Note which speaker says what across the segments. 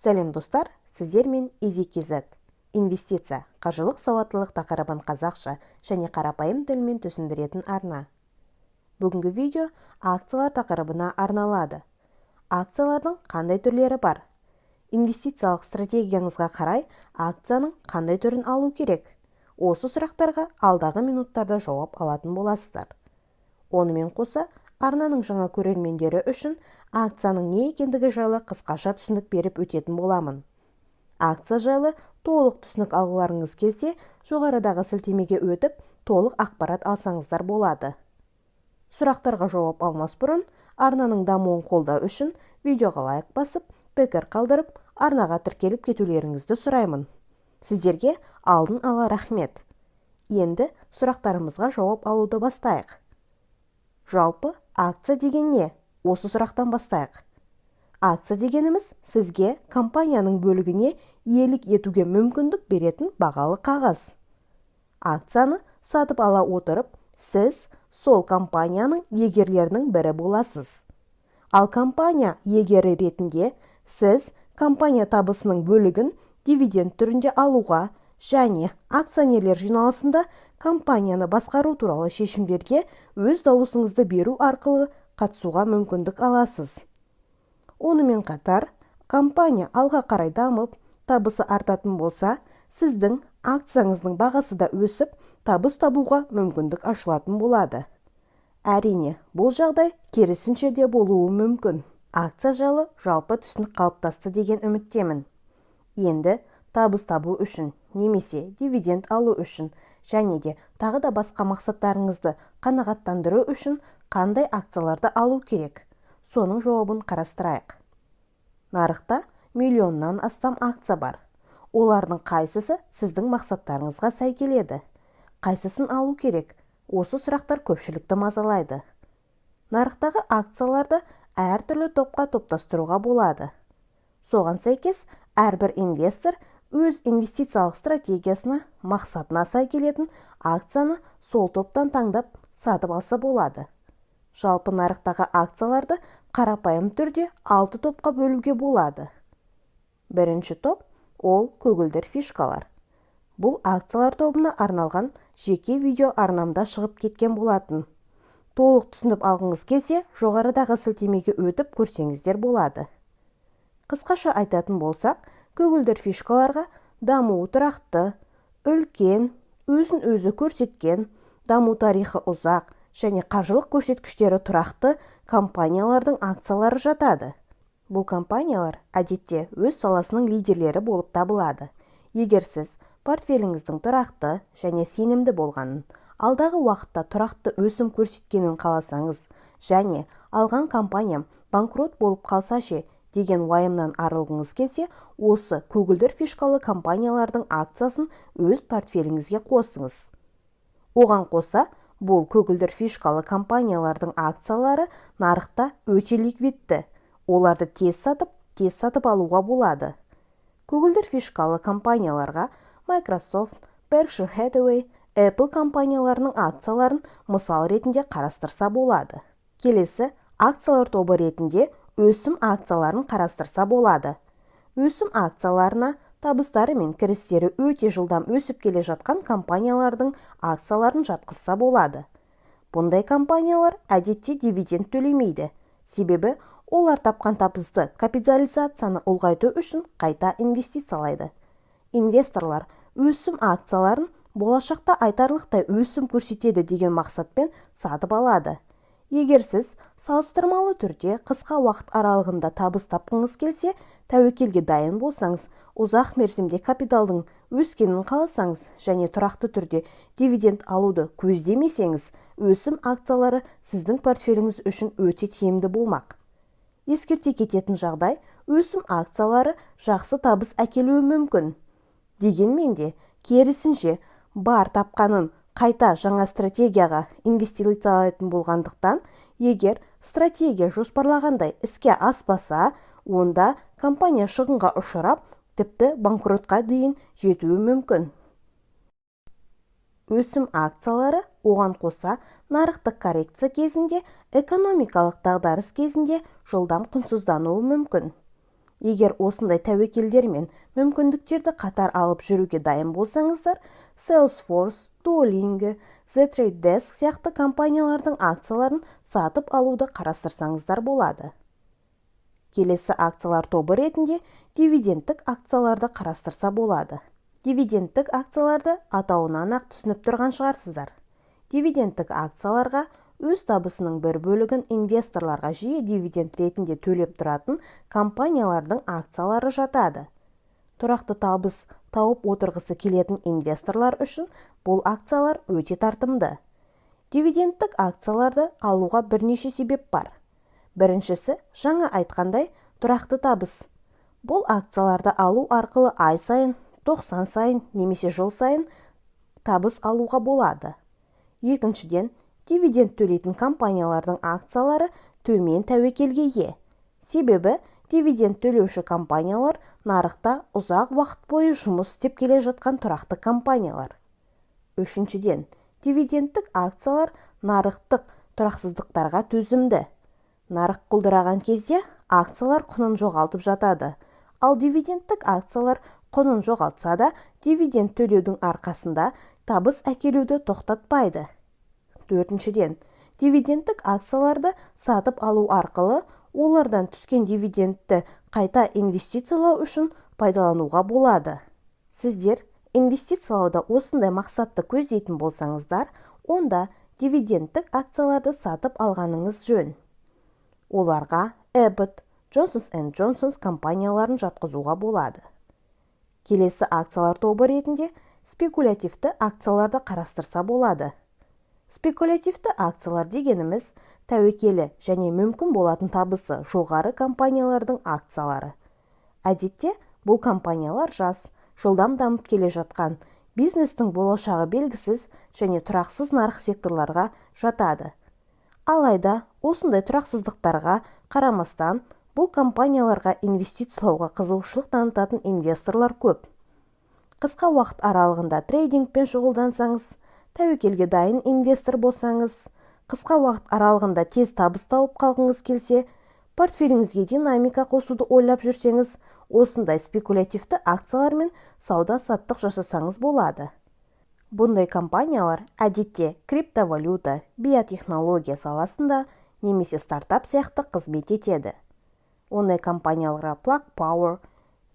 Speaker 1: Сәлем, достар! Сіздермен EasyKZ. Инвестиция, қаржылық сауаттылық тақырыбын қазақша және қарапайым тілмен түсіндіретін арна. Бүгінгі видео акциялар тақырыбына арналады. Акциялардың қандай түрлері бар? Инвестициялық стратегияңызға қарай акцияның қандай түрін алу керек? Осы сұрақтарға алдағы минуттарда жауап алатын боласыздар. Онымен қоса, арнаның жаңа көрермендері үшін акцияның не екендігі жайлы қысқаша түсінік беріп өтетін боламын. Акция жайлы толық түсінік алғыларыңыз келсе, жоғарыдағы сілтемеге өтіп, толық ақпарат алсаңыздар болады. Сұрақтарға жауап алмас бұрын, арнаның дамуын қолдау үшін видеоға лайк басып, пікір қалдырып, арнаға тіркеліп кетулеріңізді сұраймын. Сіздерге алдын ала рахмет. Енді сұрақтарымызға жауап алуды бастайық. Жалпы, акция деген не? Осы сұрақтан бастайық. Акция дегеніміз – сізге компанияның бөлігіне иелік етуге мүмкіндік беретін бағалы қағаз. Акцияны сатып ала отырып, сіз сол компанияның иегерлерінің бірі боласыз. Ал компания иегері ретінде сіз компания табысының бөлігін дивиденд түрінде алуға және акционерлер жиналысында компанияны басқару туралы шешімдерге өз дауысыңызды беру арқылы қатысуға мүмкіндік аласыз. Онымен қатар, компания алға қарай дамып, табысы артатын болса, сіздің акцияңыздың бағасы да өсіп, табыс табуға мүмкіндік ашылатын болады. Әрине, бұл жағдай керісінше де болуы мүмкін. Акция жайлы жалпы түсінік қалыптасты деген үміттемін. Енді табыс табу үшін немесе дивиденд алу үшін және де тағы да басқа мақсаттарыңызды қанағаттандыру үшін қандай акцияларды алу керек, соның жауабын қарастырайық. Нарықта миллионнан астам акция бар. Олардың қайсысы сіздің мақсаттарыңызға сай келеді? Қайсысын алу керек? Осы сұрақтар көпшілікті мазалайды. Нарықтағы акцияларды әртүрлі топқа топтастыруға болады. Соған сәйкес, әрбір инвестор өз инвестициялық стратегиясына, мақсатына сай келетін акцияны сол топтан таңдап, сатып алса болады. Жалпы, нарықтағы акцияларды қарапайым түрде алты топқа бөлуге болады. Бірінші топ – ол көгілдір фишкалар. Бұл акциялар тобына арналған жеке видео арнамда шығып кеткен болатын. Толық түсініп алғыңыз келсе, жоғарыдағы сілтемеге өтіп көрсеңіздер болады. Қысқаша айтатын болсақ, көгілдір фишкаларға дамуы тұрақты, үлкен, өзін өзі көрсеткен, даму тарихы ұзақ және қаржылық көрсеткіштері тұрақты компаниялардың акциялары жатады. Бұл компаниялар әдетте өз саласының лидерлері болып табылады. Егер сіз портфеліңіздің тұрақты және сенімді болғанын, алдағы уақытта тұрақты өсім көрсеткенін қаласаңыз және алған компаниям банкрот болып қалса ше деген уайымнан арылғыңыз келсе, осы көгілдір фишкалы компаниялардың акциясын өз портфеліңізге қосыңыз. Оған қоса, бұл көгілдір фишкалы компаниялардың акциялары нарықта өте ликвидті. Оларды тез сатып, тез сатып алуға болады. Көгілдір фишкалы компанияларға Microsoft, Berkshire Hathaway, Apple компанияларының акцияларын мысал ретінде қарастырса болады. Келесі акциялар тобы ретінде өсім акцияларын қарастырса болады. Өсім акцияларына табыстары мен кірістері өте жылдам өсіп келе жатқан компаниялардың акцияларын жатқызса болады. Бұндай компаниялар әдетте дивиденд төлемейді, себебі олар тапқан табысты капитализацияны ұлғайту үшін қайта инвестициялайды. Инвесторлар өсім акцияларын болашақта айтарлықтай өсім көрсетеді деген мақсатпен сатып алады. Егер сіз салыстырмалы түрде қысқа уақыт аралығында табыс тапқыңыз келсе, тәуекелге дайын болсаңыз, ұзақ мерзімде капиталдың өскенін қаласаңыз және тұрақты түрде дивиденд алуды көздемесеңіз, өсім акциялары сіздің портфеліңіз үшін өте тиімді болмақ. Ескерте кететін жағдай: өсім акциялары жақсы табыс әкелуі мүмкін. Дегенмен де, керісінше, бар тапқанын қайта жаңа стратегияға инвестициялайтын болғандықтан, егер стратегия жоспарлағандай іске аспаса, онда компания шығынға ұшырап, тіпті банкротқа дейін жетуі мүмкін. Өсім акциялары оған қоса нарықтық коррекция кезінде, экономикалық дағдарыс кезінде жылдам құнсыздануы мүмкін. Егер осындай тәуекелдер мен мүмкіндіктерді қатар алып жүруге дайын болсаңыздар, Salesforce, Duolingo, The Trade Desk сияқты компаниялардың акцияларын сатып алуды қарастырсаңыздар болады. Келесі акциялар тобы ретінде дивидендтік акцияларды қарастырса болады. Дивидендтік акцияларды атауынан-ақ түсініп тұрған шығарсыздар. Дивидендтік акцияларға өз табысының бір бөлігін инвесторларға жиі дивиденд ретінде төлеп тұратын компаниялардың акциялары жатады. Тұрақты табыс тауып отырғысы келетін инвесторлар үшін бұл акциялар өте тартымды. Дивидендтік акцияларды алуға бірнеше себеп бар. Біріншісі, жаңа айтқандай, тұрақты табыс. Бұл акцияларды алу арқылы ай сайын, 90 сайын немесе жыл сайын табыс алуға болады. Екіншіден, дивиденд төлейтін компаниялардың акциялары төмен тәуекелге ие. Себебі дивиденд төлеуші компаниялар нарықта ұзақ уақыт бойы жұмыс істеп келе жатқан тұрақты компаниялар. Үшіншіден, дивидендтік акциялар нарықтық тұрақсыздықтарға төзімді. Нарық құлдыраған кезде акциялар құнын жоғалтып жатады. Ал дивидендтік акциялар құнын жоғалтса да, дивиденд төлеудің арқасында табыс әкелуді тоқтатпайды. Төртіншіден, дивидендтік акцияларды сатып алу арқылы олардан түскен дивидендті қайта инвестициялау үшін пайдалануға болады. Сіздер инвестициялауда осындай мақсатты көздейтін болсаңыздар, онда дивидендтік акцияларды сатып алғаныңыз жөн. Оларға Abbott, Johnson & Johnson компанияларын жатқызуға болады. Келесі акциялар тобы ретінде спекулятивті акцияларды қарастырса болады. Спекулятивті акциялар дегеніміз тәуекелі және мүмкін болатын табысы жоғары компаниялардың акциялары. Әдетте бұл компаниялар жас, жылдам дамып келе жатқан, бизнестің болашағы белгісіз және тұрақсыз нарық секторларға жатады. Алайда осындай тұрақсыздықтарға қарамастан бұл компанияларға инвестициялауға қызығушылық танытатын инвесторлар көп. Қысқа уақыт аралығында трейдингпен шұғылдансаңыз, тәуекелге дайын инвестор болсаңыз, қысқа уақыт аралығында тез табыс тауып қалғыңыз келсе, портфеліңізге динамика қосуды ойлап жүрсеңіз, осындай спекулятивті акциялармен сауда-саттық жасасаңыз болады. Бұндай компаниялар әдетте криптовалюта, биотехнология саласында немесе стартап сияқты қызмет етеді. Ондай компанияларға Plug Power,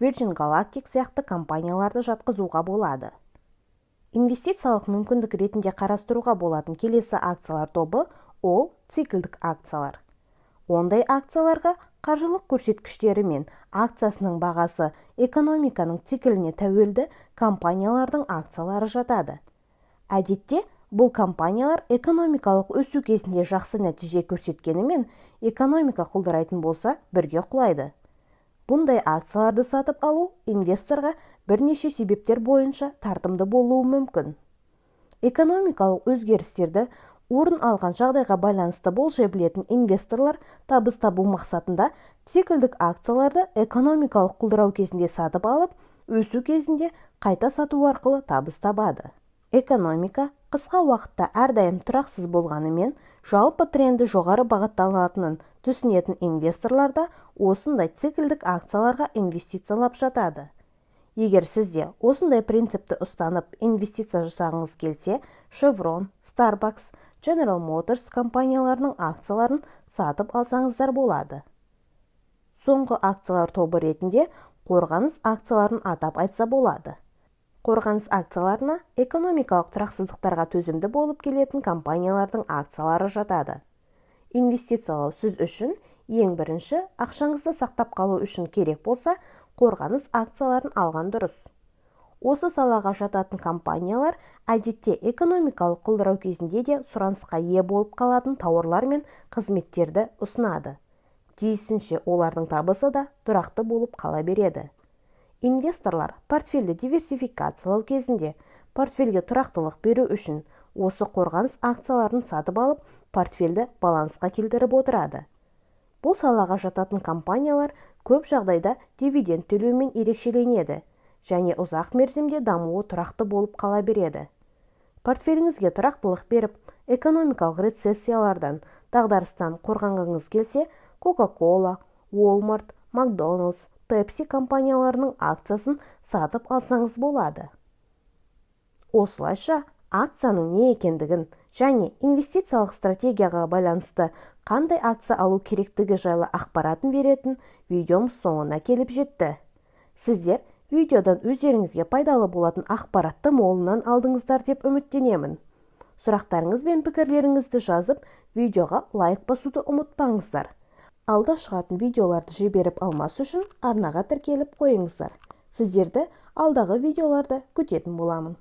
Speaker 1: Virgin Galactic сияқты компанияларды жатқызуға болады. Инвестициялық мүмкіндік ретінде қарастыруға болатын келесі акциялар тобы ол циклдік акциялар. Ондай акцияларға қаржылық көрсеткіштері мен акциясының бағасы экономиканың цикліне тәуелді компаниялардың акциялары жатады. Әдетте бұл компаниялар экономикалық өсу кезінде жақсы нәтиже көрсеткенімен, экономика құлдырайтын болса, бірге құлайды. Бұндай акцияларды сатып алу инвесторға бірнеше себептер бойынша тартымды болуы мүмкін. Экономикалық өзгерістерді орын алған жағдайға байланысты болжай білетін инвесторлар табыс табу мақсатында циклдік акцияларды экономикалық құлдырау кезінде сатып алып, өсу кезінде қайта сату арқылы табыс табады. Экономика қысқа уақытта әрдайым тұрақсыз болғанымен, жалпы тренді жоғары бағытталатынын түсінетін инвесторлар да осындай циклдік акцияларға инвестициялап жатады. Егер сізде осындай принципті ұстанып инвестиция жасағыңыз келсе, Chevron, Starbucks, General Motors компанияларының акцияларын сатып алсаңыздар болады. Соңғы акциялар тобы ретінде қорғаныс акцияларын атап айтса болады. Қорғаныс акцияларына экономикалық тұрақсыздықтарға төзімді болып келетін компаниялардың акциялары жатады. Инвестициялау сіз үшін ең бірінші ақшаңызды сақтап қалу үшін керек болса, қорғаныс акцияларын алған дұрыс. Осы салаға жататын компаниялар әдетте экономикалық құлдырау кезінде де сұранысқа ие болып қалатын тауарлар мен қызметтерді ұсынады. Тиісінше олардың табысы да тұрақты болып қала береді. Инвесторлар портфельді диверсификациялау кезінде портфельге тұрақтылық беру үшін осы қорғаныс акцияларын сатып алып, портфельді балансқа келтіріп отырады. Бұл салаға жататын компаниялар көп жағдайда дивиденд төлеумен ерекшеленеді және ұзақ мерзімде дамуы тұрақты болып қала береді. Портфеліңізге тұрақтылық беріп, экономикалық рецессиялардан, дағдарыстан қорғанғыңыз келсе, Coca-Cola, Walmart, McDonald's, Pepsi компанияларының акциясын сатып алсаңыз болады. Осылайша, акцияның не екендігін және инвестициялық стратегияға байланысты қандай акция алу керектігі жайлы ақпаратын беретін видеомыз соңына келіп жетті. Сіздер видеодан өздеріңізге пайдалы болатын ақпаратты молынан алдыңыздар деп үміттенемін. Сұрақтарыңыз бен пікірлеріңізді жазып, видеоға лайк басуды ұмытпаңыздар. Алда шығатын видеоларды жіберіп алмас үшін арнаға тіркеліп қойыңыздар. Сіздерді алдағы видеоларда күтетін боламын.